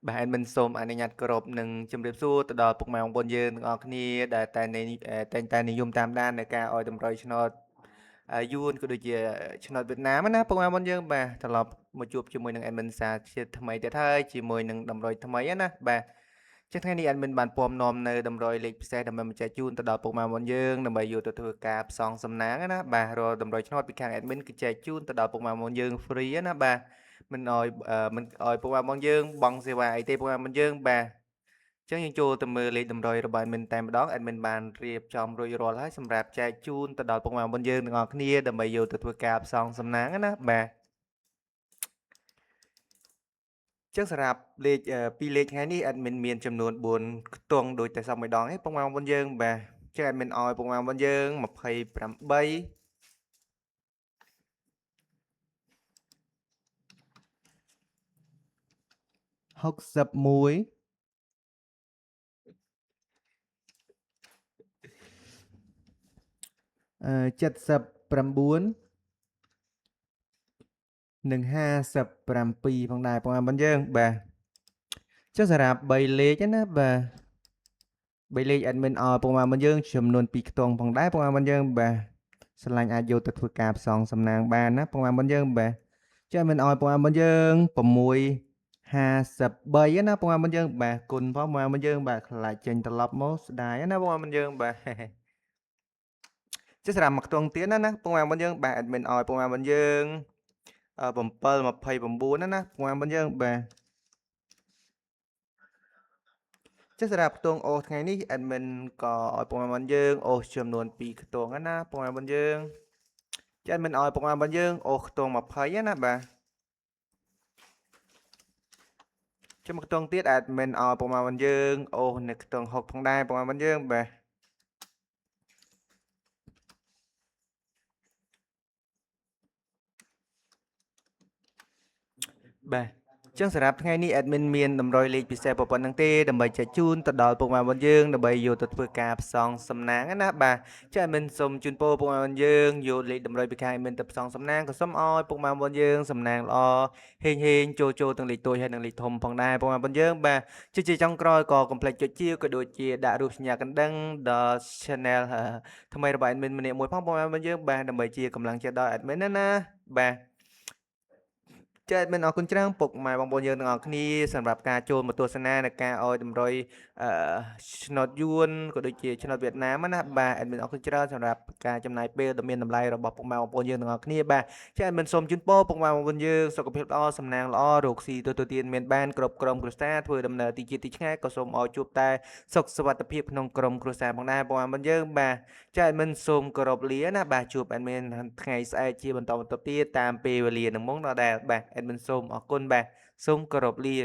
បាទ admin សូមអនុញ្ញាតគោរពនិងជម្រាបសួរទៅដល់ពុកម៉ែបងប្អូនយើងទាំងអស់គ្នាដែលតែតែងតែនិយមតាមដាននៅការឲ្យតម្រុយឆ្នោតយួនក៏ដូចជាឆ្នោតវៀតណាមណាពុកម៉ែបងប្អូនយើងបាទត្រឡប់មកជួបជាមួយនឹង admin សាជាថ្មីទៀតហើយជាមួយនឹងតម្រុយថ្មីណាបាទចឹងថ្ងៃនេះ admin បានពំនាំនៅតម្រុយលេខពិសេសដើម្បីមកចែកជូនទៅដល់ពុកម៉ែបងប្អូនយើងដើម្បីយកទៅធ្វើការផ្សងសំណាងណាបាទរាល់តម្រុយឆ្នោតពីខាង admin គឺចែកជូនទៅដល់ពុកម៉ែបងប្អូនយើង free ណាបាទមិនឲ្យមិនឲ្យពុកម៉ែបងយើងបង់សេវាអីទេពុកម៉ែបងយើងបាទអញ្ចឹងយើងចូលទៅមើលលេខតម្រុយរបស់ admin តែម្ដង admin បានរៀបចំរួចរាល់ហើយសម្រាប់ចែកជូនទៅដល់ពុកម៉ែបងយើងទាំងអស់គ្នាដើម្បីយកទៅធ្វើការផ្សងសំណាងណាបាទចឹងសម្រាប់លេខពីរលេខថ្ងៃនេះ admin មានចំនួន4ខ្ទង់ដូចតែសពមួយដងឯងពុកម៉ែបងប្អូនយើងបាទចឹង admin ឲ្យពុកម៉ែបងប្អូនយើង28 61 79និង57ផងដែរបងប្អូនយើងបាទចុះសម្រាប់3លេខណាបាទ3លេខ admin ឲ្យបងប្អូនយើងចំនួន2ខ្ទង់ផងដែរបងប្អូនយើងបាទស្រឡាញ់អាចយកទៅធ្វើការផ្សងសំណាងបានណាបងប្អូនយើងបាទចុះ admin ឲ្យបងប្អូនយើង6 53ណាបងប្អូនយើងបាទគុណផងបងប្អូនយើងបាទខ្លាចចេញត្រឡប់មកស្ដាយណាបងប្អូនយើងបាទចុះសម្រាប់មួយខ្ទង់ទៀតណាណាបងប្អូនយើងបាទ admin ឲ្យបងប្អូនយើង7 29ណាណាបងប្អូនយើងបាទចុះសម្រាប់ខ្ទង់អូសថ្ងៃនេះ admin ក៏ឲ្យបងប្អូនយើងអូសចំនួន2ខ្ទង់ណាបងប្អូនយើងចុះ admin ឲ្យបងប្អូនយើងអូសខ្ទង់20ណាបាទចុះមកខ្ទង់ទៀត admin ឲ្យបងប្អូនយើងអូសនៅខ្ទង់6ផងដែរបងប្អូនយើងបាទបាទចឹងសម្រាប់ថ្ងៃនេះ admin មានតម្រុយលេខពិសេសប៉ុណ្្នឹងទេដើម្បីចែកជូនទៅដល់ពុកម៉ែបងប្អូនយើងដើម្បីយកទៅធ្វើការផ្សងសំណាងណាបាទចឹង admin សូមជូនពរពុកម៉ែបងប្អូនយើងយកលេខតម្រុយពីខាង admin ទៅផ្សងសំណាងក៏សូមឲ្យពុកម៉ែបងប្អូនយើងសំណាងល្អហេងហេងចូលចូលទាំងលេខតូចហើយនិងលេខធំផងដែរពុកម៉ែបងប្អូនយើងបាទជាចុងក្រោយក៏កុំភ្លេចចុចជាក៏ដូចជាដាក់រូបសញ្ញាកណ្ដឹងដល់ channel ថ្មីរបស់ admin ម្នាក់មួយផងពុកម៉ែបងប្អូនយើងបាទដើម្បីជាកម្លាំងចិត្តដល់ admin ណាណាបាទចា៎ admin អរគុណច្រើនពុកម៉ែបងប្អូនយើងទាំងអស់គ្នាសម្រាប់ការចូលមកទស្សនានិងការឲ្យតម្រុយឆ្នោតយួនក៏ដូចជាឆ្នោតវៀតណាមណាបាទ admin អរគុណច្រើនសម្រាប់ការចំណាយពេលដ៏មានតម្លៃរបស់ពុកម៉ែបងប្អូនយើងទាំងអស់គ្នាបាទចា៎ admin សូមជូនពរពុកម៉ែបងប្អូនយើងសុខភាពល្អសំណាងល្អរកស៊ីទទួលទានមានបានគ្រប់ក្រុមគ្រួសារធ្វើដំណើរទីជាតិទីឆ្ងាយក៏សូមឲ្យជួបតែសុខសុវត្ថិភាពក្នុងក្រុមគ្រួសារផងដែរពុកម៉ែបងប្អូនយើងបាទចា៎ admin សូមគោរពលាណាបាទជួប admin ថ្ងៃស្អែកជាបន្តបន្ទាប់ទៀតតាមពេលវេលានឹងមកដល់ដែរបាទ admin សូមអរគុណបាទសូមគោរពលា